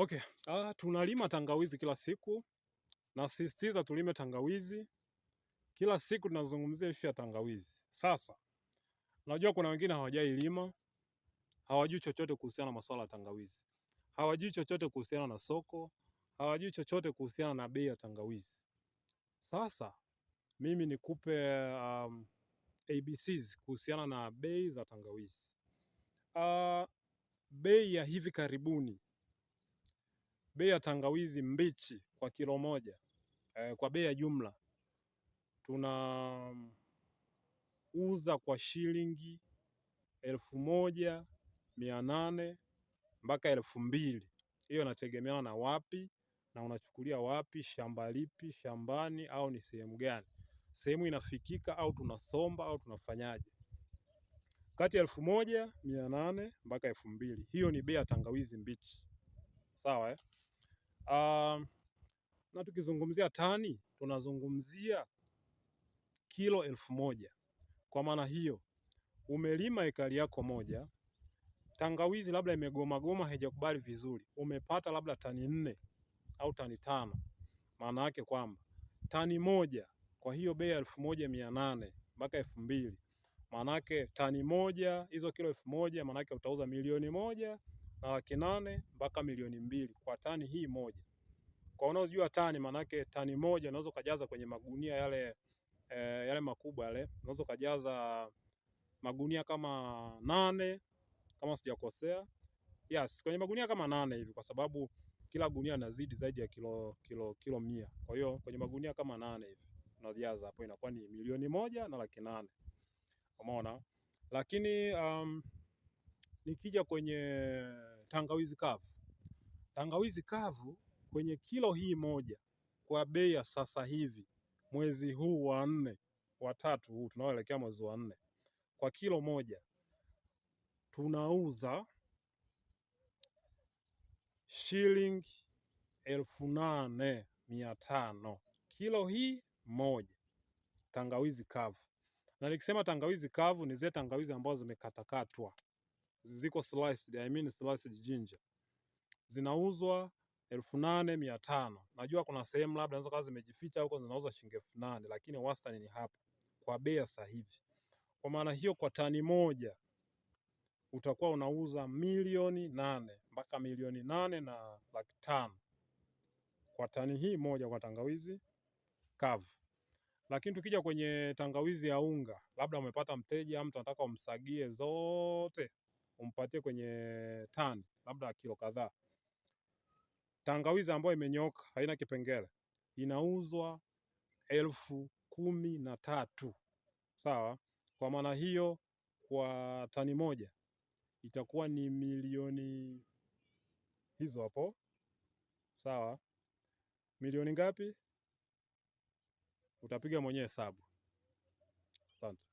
Okay, tunalima tangawizi kila siku. Nasisitiza tulime tangawizi kila siku, tunazungumzia ishu ya tangawizi. Sasa najua kuna wengine hawajailima, hawajui chochote kuhusiana na masuala ya tangawizi, hawajui chochote kuhusiana na soko, hawajui chochote kuhusiana na bei ya tangawizi. Sasa mimi nikupe ABCs kuhusiana na bei za tangawizi. Bei ya hivi karibuni, bei ya tangawizi mbichi kwa kilo moja kwa bei ya jumla tunauza kwa shilingi 1800 mpaka 2000. Hiyo inategemeana na wapi na unachukulia wapi, shamba lipi, shambani au ni sehemu gani, sehemu inafikika au tunasomba au tunafanyaje. Kati ya 1800 mpaka 2000. Hiyo ni bei ya tangawizi mbichi, sawa eh? Na tukizungumzia tani tunazungumzia kilo 1000. Kwa maana hiyo umelima ekari yako moja, tangawizi labda imegoma goma haijakubali vizuri, umepata labda tani 4 au tani 5. Maana yake kwamba tani moja kwa hiyo bei ya 1800 mpaka 2000, maana yake tani moja hizo kilo 1000, maana yake utauza 1,800,000 mpaka 2,000,000 kwa tani hii moja. Kwa unaojua tani, maana yake tani moja unaweza kujaza kwenye magunia yale, yale makubwa yale, unaweza kujaza magunia kama 8 kama sijakosea. Yes, kwenye magunia kama 8 hivi, kwa sababu kila gunia inazidi zaidi ya kilo 100. Kwa hiyo kwenye magunia kama 8 hivi unajaza hapo, inakuwa ni 1,800,000. Umeona? Lakini nikija kwenye tangawizi kavu, tangawizi kavu kwenye kilo hii moja kwa bei ya sasa hivi mwezi huu wa 4, wa 3 huu tunaoelekea mwezi wa 4, kwa kilo moja tunauza shilingi 8500 kilo hii moja tangawizi kavu. Na nikisema tangawizi kavu ni zile tangawizi ambazo zimekatakatwa, ziko sliced, I mean sliced ginger, zinauzwa 8500. Najua kuna sehemu labda inaweza kawa zimejificha huko zinauza shilingi 8000, lakini wastani ni hapa kwa bei ya sasa hivi. Kwa maana hiyo kwa tani moja utakuwa unauza 8,000,000 mpaka 8,500,000 kwa tani hii moja kwa tangawizi kavu. Lakini tukija kwenye tangawizi ya unga, labda umepata mteja, mtu anataka umsagie zote umpatie kwenye tani labda kilo kadhaa. Tangawizi ambayo imenyoka haina kipengele inauzwa 13,000. Sawa? Kwa maana hiyo kwa tani moja itakuwa ni milioni hizo hapo. Sawa? Milioni ngapi? Utapiga mwenyewe hesabu. Asante.